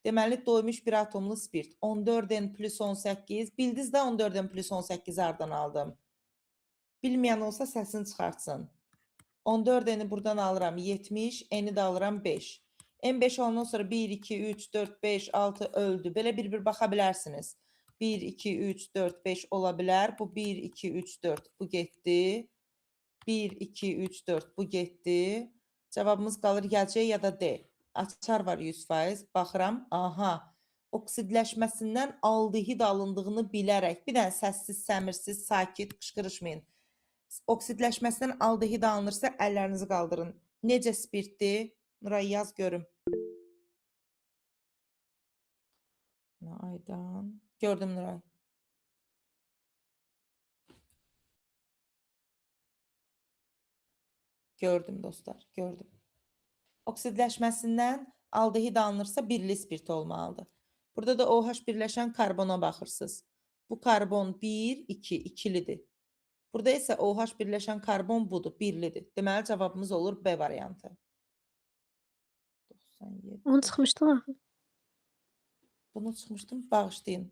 Deməli, doymuş bir atomlu spirt. 14N plus 18. Bildiniz də 14N plus 18 hardan aldım. Bilməyən olsa səsini çıxartsın. 14N-i buradan alıram 70, N-i də alıram 5. N5 olandan sonra 1, 2, 3, 4, 5, 6 öldü. Belə bir-bir baxa bilərsiniz. 1, 2, 3, 4, 5 ola bilər. Bu 1, 2, 3, 4 bu getdi. 1, 2, 3, 4 bu getdi. Cavabımız qalır ya C ya da D. Açar var 100%. Baxıram. Aha. Oksidləşməsindən aldehid alındığını bilərək, bir dənə səssiz, səmirsiz, sakit, qışqırışmayın. Oksidləşməsindən aldehid alınırsa əllərinizi qaldırın. Necə spirtdir? Nuray yaz görüm. Aydan. Gördüm Nuray. Gördüm dostlar, gördüm. Oksidləşməsindən aldehid alınırsa birli spirt olmalıdır. Burada da OH birləşən karbona baxırsınız. Bu karbon 1, 2, ikilidir. Burada isə OH birləşən karbon budur, birlidir. Deməli cavabımız olur B variantı. 97. Onu çıxmışdın axı. Bunu çıxmışdım, bağışlayın.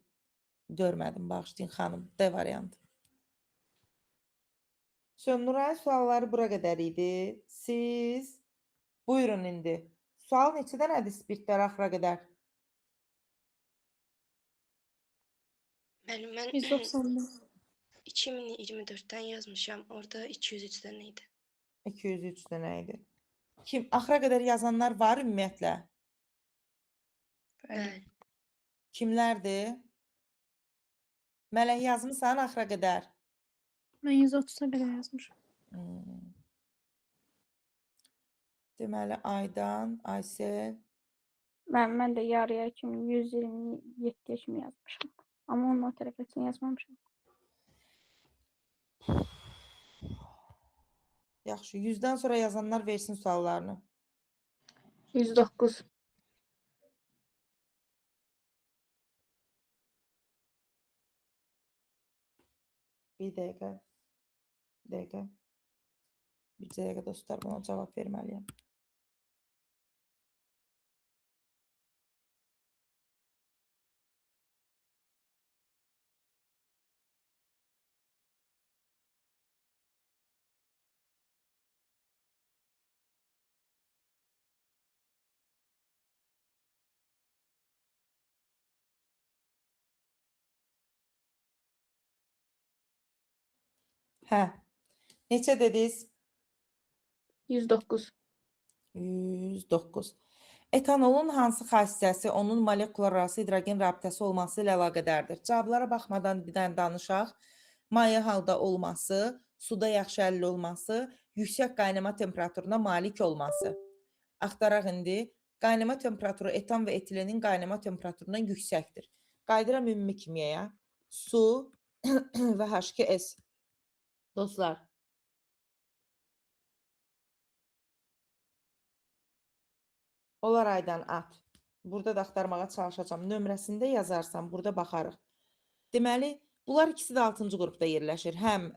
Görmədim, bağışlayın xanım. D variantı. Son Nuray sualları bura qədər idi. Siz buyurun indi. Sual neçə dənədir spirtlər axıra qədər? Müəllim, mən 195. 2024-dən yazmışam. Orada 203 dənə idi. 203 dənə idi. Kim? Axıra qədər yazanlar var ümumiyyətlə? Bəli. Kimlərdir? Mələk yazmısan axıra qədər? Mən 130-a qədər yazmışam. Deməli, Aydan, Aysel. Mən də yarıya kimi 127-yə kimi yazmışam. Amma onun o tərəfəsini yazmamışam. Yaxşı, 100-dən sonra yazanlar versin suallarını. 109. Bir dəqiqə. Bir dəqiqə. Bir dəqiqə dostlar, buna cavab verməliyəm. Hə. Neçə dediniz? 109. 109. Etanolun hansı xassəsi onun molekular arası hidrogen rabitəsi olması ilə əlaqədardır? Cavablara baxmadan bir dənə danışaq. Maye halda olması, suda yaxşı əlil olması, Yüksək qaynama temperaturuna malik olması. Axtaraq indi. Qaynama temperaturu etan və etilenin qaynama temperaturundan yüksəkdir. Qayıdıram ümumi kimyaya. Su və H2S. Dostlar. Olar aydan at. Burada da axtarmağa çalışacağam. Nömrəsində yazarsan, burada baxarıq. Deməli, bunlar ikisi də 6-cı qrupda yerləşir. Həm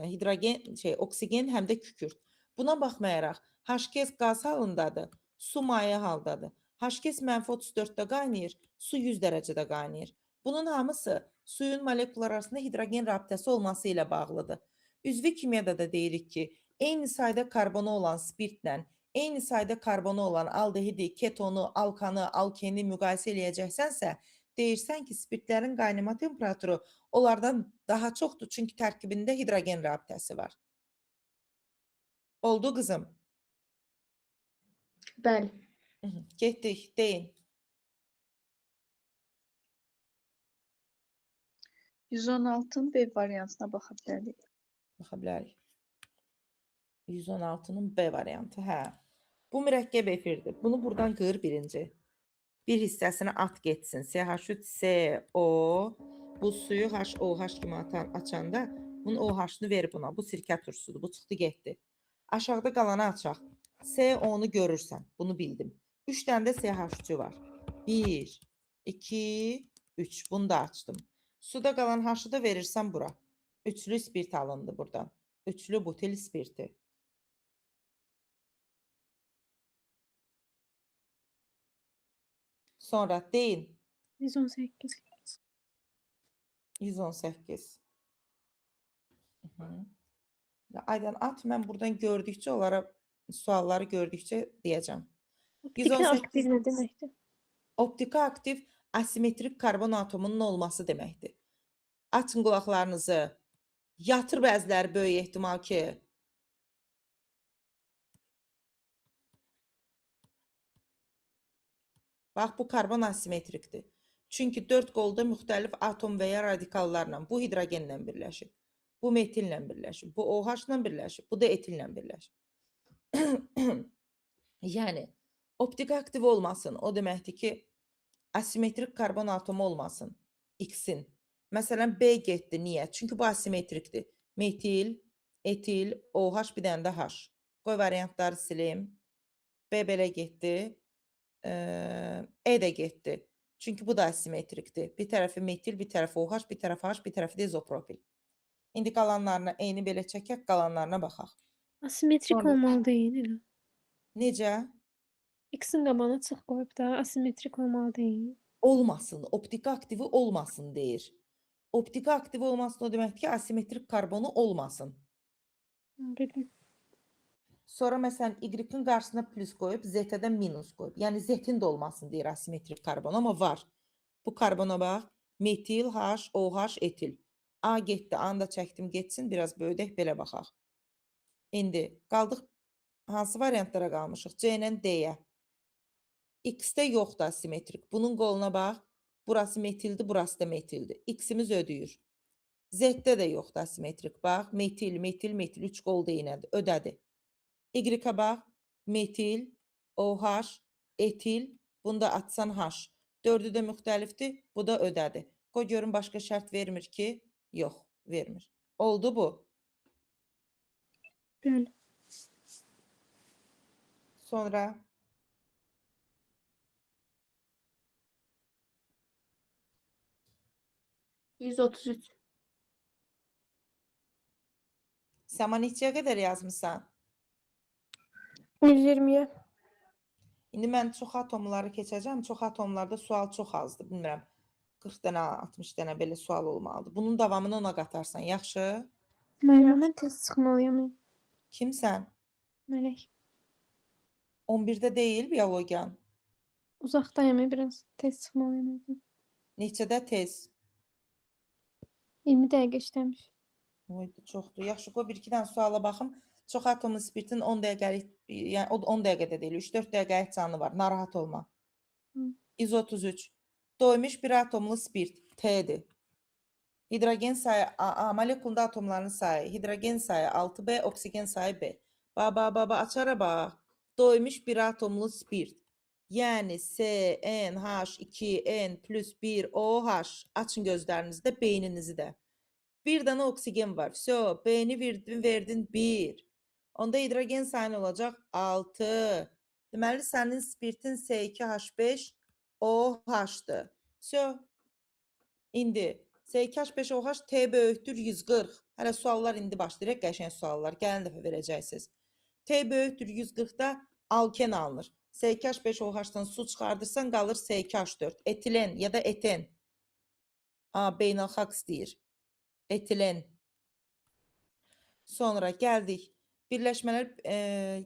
hidrogen, oksigen, həm də kükürt. Buna baxmayaraq, H2S qaz halındadır, su maye haldadır. H2S -34-də qaynayır, su 100 dərəcədə qaynayır. Bunun hamısı suyun molekullar arasında hidrogen rabitəsi olması ilə bağlıdır. Üzvi kimyada da deyirik ki, eyni sayda karbonu olan spirtlə, eyni sayda karbonu olan aldehidi, ketonu, alkanı, alkeni müqayisə eləyəcəksənsə, deyirsən ki, spirtlərin qaynama temperaturu onlardan daha çoxdur, çünki tərkibində hidrogen rabitəsi var. Oldu qızım? Bəli. Getdik, deyin. 116-nın B variantına baxa bilərik. Baxa bilərik. 116-nın B variantı, hə. Bu mürəkkəb efirdir. Bunu buradan qır birinci. Bir hissəsini at getsin. CH3CO bu suyu HOH kimi açanda bunun OH-ını ver buna. Bu sirkə turşusudur. Bu çıxdı getdi. Aşağıda qalanı açaq. CO-nu görürsən. Bunu bildim. 3 dənə də CH3 var. 1, 2, 3. Bunu da açdım. Suda qalan H-ı da verirsən bura. Üçlü spirt alındı buradan. Üçlü butil spirti. Sonra deyin. 118. 118. Hı. Aydan at. Mən buradan gördükcə onlara sualları gördükcə deyəcəm. Optika 118 aktiv nə deməkdir? Optika aktiv asimetrik karbon atomunun olması deməkdir. Açın qulaqlarınızı. Yatır bəziləri böyük ehtimal ki. Bax, bu karbon asimetrikdir. Çünki 4 qolda müxtəlif atom və ya radikallarla, bu hidrogenlə birləşib, bu metillə birləşib, bu OH-la birləşib, bu da etillə birləşib. Yəni, optik aktiv olmasın, o deməkdir ki, asimetrik karbon atomu olmasın X-in. Məsələn, B getdi. Niyə? Çünki bu asimetrikdir. Metil, etil, OH, bir dənə də H. Qoy variantları silim. B belə getdi. E də getdi. Çünki bu da asimetrikdir. Bir tərəfi metil, bir tərəfi OH, bir tərəfi H, bir tərəfi də izopropil. İndi qalanlarına eyni belə çəkək, qalanlarına baxaq. Asimetrik Sonra- olmalı deyil elə. Necə? X-in qabağına çıx qoyub da asimetrik olmalı deyil. Olmasın, optika aktivi olmasın deyir. Optika aktivi olmasın o deməkdir ki, asimetrik karbonu olmasın. Bildim. Sonra məsələn Y-in qarşısına plus qoyub, Z-də minus qoyub. Yəni Z-in də olmasın deyir asimetrik karbon, amma var. Bu karbona bax. Metil, H, OH, etil. A getdi, A-nı da çəkdim getsin, biraz böyüdək, belə baxaq. İndi qaldıq hansı variantlara qalmışıq? C ilə D-yə. X-də yoxdur asimetrik. Bunun qoluna bax. Burası metildir, burası da metildir. X-imiz ödəyir. Z-də də yoxdur asimetrik. Bax, metil, metil, metil. 3 qol da eynidir. Ödədi. Y-a bax. Metil, OH, etil. Bunu da atsan H. Dördü də müxtəlifdir. Bu da ödədi. Qoy görüm başqa şərt vermir ki? Yox, vermir. Oldu bu. Bəli. Sonra 133. Səma neçəyə qədər yazmısan? 120-yə. İndi mən çox atomları keçəcəm. Çox atomlarda sual çox azdır. Bilmirəm. 40 dənə, 60 dənə belə sual olmalıdır. Bunun davamını ona qatarsan. Yaxşı? Müəllimə, mən tez çıxmalıyam. Kimsən? Mələk. 11-də deyil biologiyan. Uzaqdayam biraz. Tez çıxmalıyam evdən. Neçədə tez? 20 dəqiqə işləmiş. Oy, çoxdur. Yaxşı, qoy bir-iki dənə suala baxım. Çox atomlu spirtin 10 dəqiqəlik, yəni o 10 dəqiqədə deyil, 3-4 dəqiqəlik canı var. Narahat olma. Hı. 133. Doymuş bir atomlu spirt T-dir. Hidrogen sayı A, A molekulunda atomların sayı, hidrogen sayı 6B, oksigen sayı B. Baba, baba, açara bax. Doymuş bir atomlu spirt. Yəni CnH2n plus 1 OH. Açın gözlərinizi də, beyninizi də. Bir dənə oksigen var. Vso, B-ni verdin, verdin 1. Onda hidrogen sayı olacaq 6. Deməli, sənin spirtin C2H5 OH-dır. Vso. İndi C2H5OH T böyükdür 140. Hələ suallar indi başlayır, qəşəng suallar. Gələn dəfə verəcəksiniz. T böyükdür 140-da alken alınır. C2H5OH-dan su çıxardırsan qalır C2H4. Etilen ya da eten. A, beynəlxalq istəyir. Etilen. Sonra gəldik. Birləşmələr,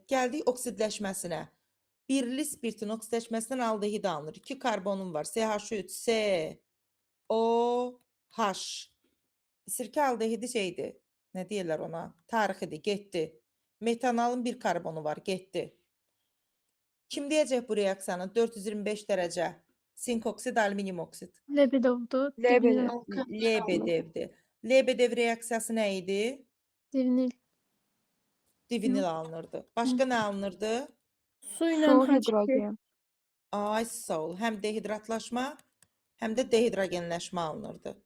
gəldik oksidləşməsinə. Birli spirtin oksidləşməsindən aldehid alınır. 2 karbonum var. CH3, C, O, H. Sirkə aldehidi şeydir. Nə deyirlər ona? Tarixidir, getdi. Metanalın bir karbonu var, getdi. Kim deyəcək bu reaksiyanı? 425 dərəcə. Sink oksid, alüminium oksid. Lebedovdur. Lebedev. Lebedevdir. Lebedev reaksiyası nə idi? Divinil. Divinil alınırdı. Başqa nə alınırdı? Su ilə Su H2. hidrogen. Ay sağ ol. Həm dehidratlaşma, həm də dehidrogenləşmə alınırdı.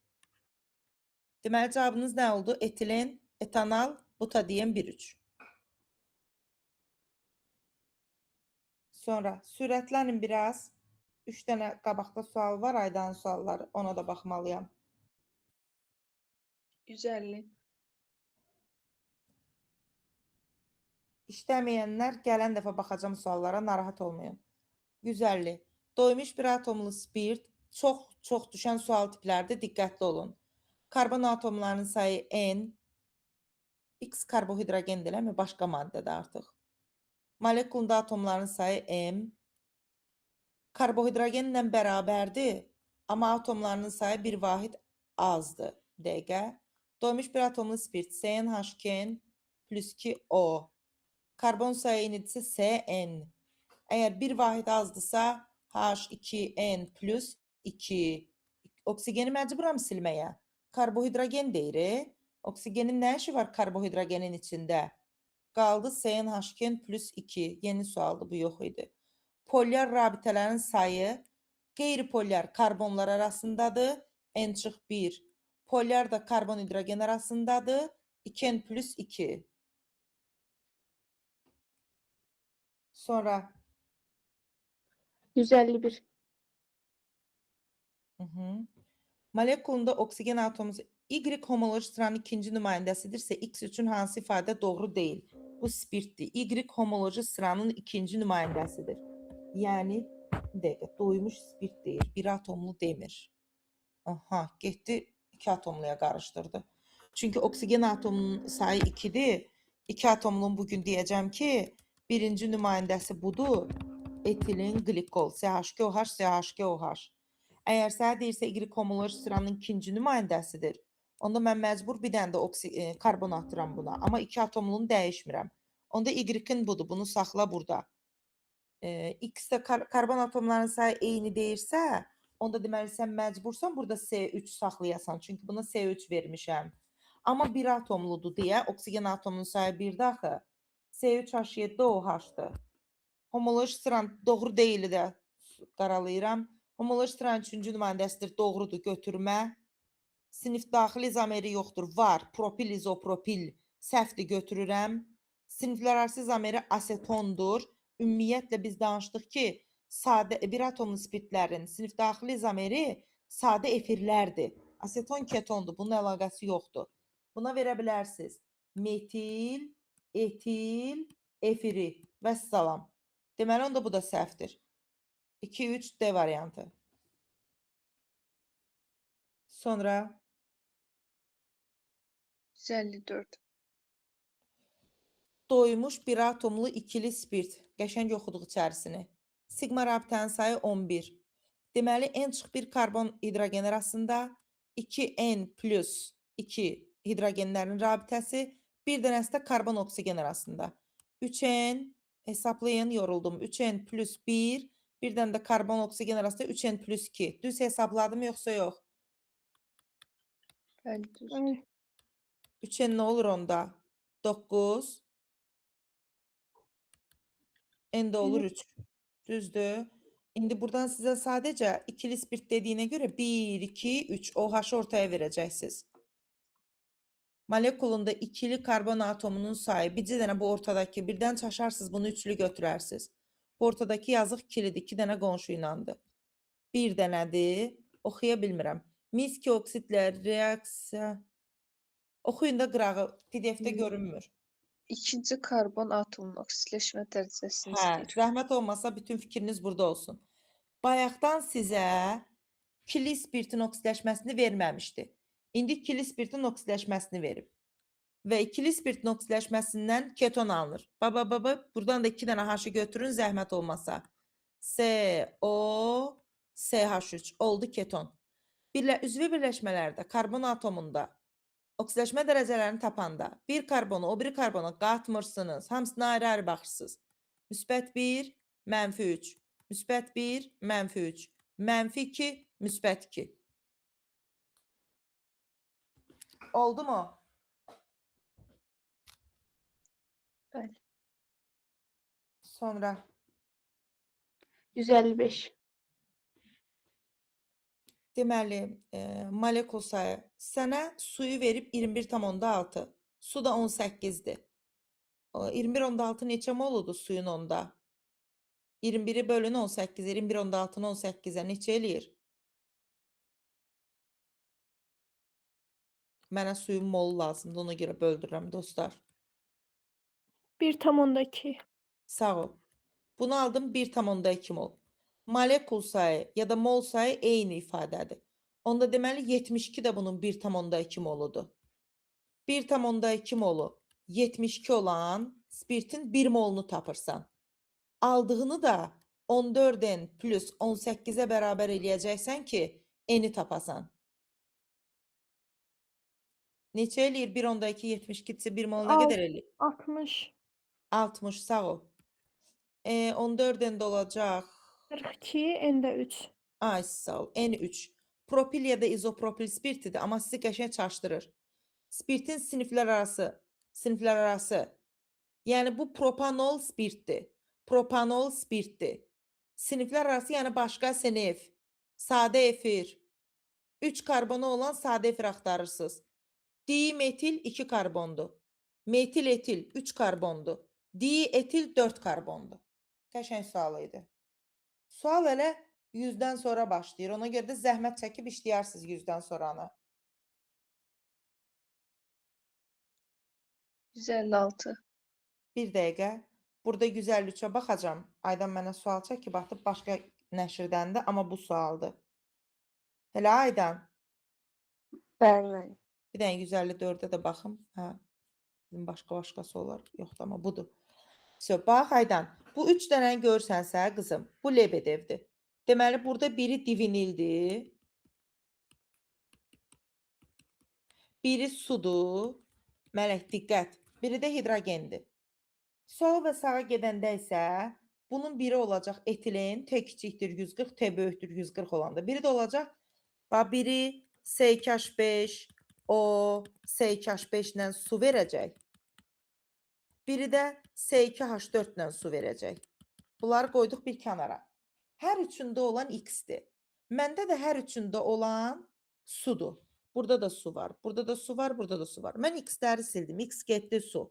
Deməli cavabınız nə oldu? Etilen, etanal, butadien 1-3. Sonra sürətlənin biraz. 3 dənə qabaqda sual var, Aydanın sualları. Ona da baxmalıyam. 150. İşləməyənlər gələn dəfə baxacam suallara, narahat olmayın. 150. Doymuş bir atomlu spirt çox-çox düşən sual tiplərdir, diqqətli olun. Karbon atomlarının sayı N, X karbohidrogen eləmi? Başqa maddədir artıq. Molekulunda atomların sayı M, karbohidrogenlə bərabərdir, amma atomlarının sayı bir vahid azdır. Dəqiqə. Doymuş bir atomlu spirt CnH2n plus 2O. Karbon sayı eynidirsə Cn. Əgər bir vahid azdısa H2N plus 2. Oksigeni məcburam silməyə. Karbohidrogen deyirik. Oksigenin nə işi var karbohidrogenin içində? Qaldı CnH2n plus 2. Yeni sualdır, bu yox idi. Polyar rabitələrin sayı qeyri-polyar karbonlar arasındadır. N çıx 1. Polyar da karbon hidrogen arasındadır. 2N plus 2. Sonra 151. Hı -hı. Molekulunda oksigen atomu Y homoloji sıranın ikinci nümayəndəsidirsə, X üçün hansı ifadə doğru deyil? Bu spirtdir. Y homoloji sıranın ikinci nümayəndəsidir. Yəni, bir dəqiqə, doymuş spirt deyir. Bir atomlu demir. Aha, getdi iki atomluya qarışdırdı. Çünki oksigen atomunun sayı 2-dir. İki atomlunun bugün deyəcəm ki, birinci nümayəndəsi budur. Etilen qlikol, CH2OH, CH2OH. Əgər sənə deyirsə Y homoloji sıranın ikinci nümayəndəsidir, onda mən məcbur bir dənə də karbon atıram buna. Amma iki atomlunu dəyişmirəm. Onda Y-in budur, bunu saxla burada. X-də karbon atomlarının sayı eyni deyirsə, onda deməli sən məcbursan burada S3 saxlayasan. Çünki buna S3 vermişəm. Amma bir atomludur deyə oksigen atomunun sayı 1-dir axı. C3H7OH-dır. Homoloji sıran doğru deyili də qaralayıram. Homoloji sıranın üçüncü nümayəndəsidir, doğrudur, götürmə. Sinif daxili izomeri yoxdur, var. Propil, izopropil səhvdir, götürürəm. Siniflərarası izomeri asetondur. Ümumiyyətlə biz danışdıq ki, sadə bir atomlu spirtlərin sinif daxili izomeri sadə efirlərdir. Aseton ketondur, bunun əlaqəsi yoxdur. Buna verə bilərsiniz. Metil, etil, efiri. Vəssalam. Deməli, onda bu da səhvdir. 2, 3 D variantı. Sonra 154. Doymuş bir atomlu ikili spirt. Qəşəng oxuduq içərisini. Siqma rabitənin sayı 11. Deməli, N çıx 1 karbon hidrogen arasında 2N plus 2 hidrogenlərin rabitəsi, bir dənəsi də karbon oksigen arasında. 3N hesablayın, yoruldum. 3N plus 1, bir dənə də karbon oksigen arasında 3N plus 2. Düz hesabladım yoxsa yox? Bəli, düzdür. Bəli. 3N nə olur onda? 9. N də olur 3. Düzdür? İndi buradan sizə sadəcə ikili spirt dediyinə görə 1, 2, 3 OH-ı ortaya verəcəksiniz. Molekulunda ikili karbon atomunun sayı, bircə dənə bu ortadakı, birdən çaşarsınız, bunu üçlü götürərsiniz. Bu ortadakı yazıq ikilidir, 2 dənə qonşu ilandır. Bir dənədir, oxuya bilmirəm. Mis 2 oksидlə reaksiya. Oxuyun da qırağı, PDF-də görünmür. İkinci karbon atomunun oksidləşmə dərəcəsini Hə, istəyir. zəhmət olmasa bütün fikriniz burada olsun. Bayaqdan sizə ikili spirtin oksidləşməsini verməmişdi. İndi ikili spirtin oksidləşməsini verib. Və ikili spirtin oksidləşməsindən keton alınır. Baba, baba, buradan da 2 dənə H-ı götürün, zəhmət olmasa. S, O, SH3 oldu keton. Üzvü birləşmələrdə karbon atomunda oksidləşmə dərəcələrini tapanda bir karbonu o biri karbona qatmırsınız. Hamısına ayrı-ayrı baxırsınız. Müsbət 1, mənfi 3. Müsbət 1, mənfi 3. Mənfi 2, müsbət 2. Oldu mu? Bəli. Sonra 155. Deməli, molekul sayı sənə suyu verib 21,6. Su da 18-dir. O 21,6 neçə moludur suyun onda? 21-i bölün 18-ə, 21,6-nı 18-ə neçə eləyir? Mənə suyun molu lazımdır, ona görə böldürürəm dostlar. 1,2. Sağ ol. Bunu aldım 1,2 mol. Molekul sayı ya da mol sayı eyni ifadədir. Onda deməli 72 də bunun 1,2 moludur. 1,2 molu 72 olan spirtin 1 molunu tapırsan. Aldığını da 14N plus 18-ə bərabər eləyəcəksən ki, N-i tapasan. Neçə eləyir? 1,2 72-dirsə 1 mol nə qədər eləyir? 60. 60, sağ ol. 14N də olacaq. 42, N də 3. Ay, sağ ol. N3. Propil ya da izopropil spirtidir, amma sizi qəşəng çaşdırır. Spirtin siniflər arası. Yəni bu propanol spirtdir. Propanol spirtdir. Siniflər arası, yəni başqa sinif. Sadə efir. 3 karbonu olan sadə efir axtarırsınız. Dimetil 2 karbondur. Metil etil 3 karbondur. Dietil 4 karbondur. Qəşəng sual idi. Sual elə 100-dən sonra başlayır. Ona görə də zəhmət çəkib işləyərsiniz 100-dən sonranı. 156. Bir dəqiqə. Burada 153-ə baxacağam. Aydan mənə sual çəkib atıb başqa nəşirdəndir, amma bu sualdır. Elə Aydan. Bəli, müəllim. Bir dənə 154-ə də baxım. Hə. Bizim başqa-başqası olar. Yoxdur, amma budur. So, bax Aydan. Bu 3 dənəni görürsənsə, qızım, bu Lebedevdir. Deməli, burada biri divinildir. Biri sudur. Mələk, diqqət. Biri də hidrogendir. Sola və sağa gedəndə isə bunun biri olacaq etilen, T kiçikdir 140, T böyükdür 140 olanda. Biri də olacaq, bax, biri S2H5, O, S2H5 ilə su verəcək. Biri də S2H4 ilə su verəcək. Bunları qoyduq bir kənara. Hər üçündə olan X-dir. Məndə də hər üçündə olan sudur. Burada da su var, burada da su var, burada da su var. Mən X-ləri sildim. X getdi su.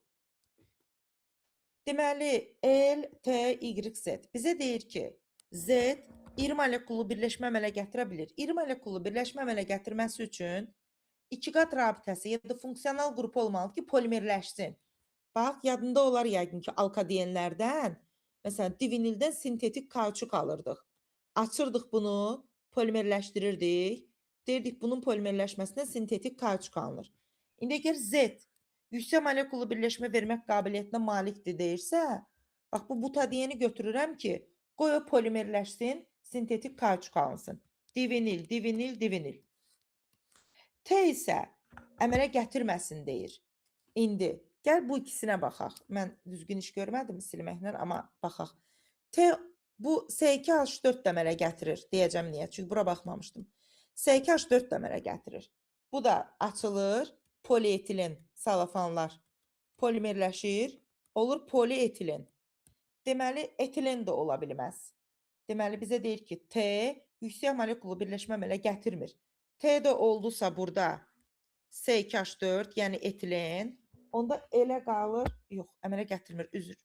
Deməli, L, T, Y, Z. Bizə deyir ki, Z iri molekullu birləşmə əmələ gətirə bilir. İri molekullu birləşmə əmələ gətirməsi üçün iki qat rabitəsi ya da funksional qrupu olmalıdır ki, polimerləşsin. Bax, yadında olar yəqin ki, alkadienlərdən, məsələn, divinildən sintetik kauçuk alırdıq. Açırdıq bunu, polimerləşdirirdik. Deyirdik, bunun polimerləşməsindən sintetik kauçuk alınır. İndi əgər Z yüksək molekullu birləşmə vermək qabiliyyətinə malikdir deyirsə, bax, bu butadieni götürürəm ki, qoy o polimerləşsin, sintetik kauçuk alınsın. Divinil, divinil, divinil. T isə əmələ gətirməsin deyir. İndi gəl bu ikisinə baxaq. Mən düzgün iş görmədim silməklə, amma baxaq. T bu S2H4 də əmələ gətirir. Deyəcəm niyə? Çünki bura baxmamışdım. S2H4 də əmələ gətirir. Bu da açılır, polietilen, salafanlar polimerləşir, olur polietilen. Deməli, etilen də ola bilməz. Deməli, bizə deyir ki, T yüksək molekullu birləşmə əmələ gətirmir. T də oldusa burada C2H4, yəni etilen, onda elə qalır, yox, əmələ gətirmir, üzr.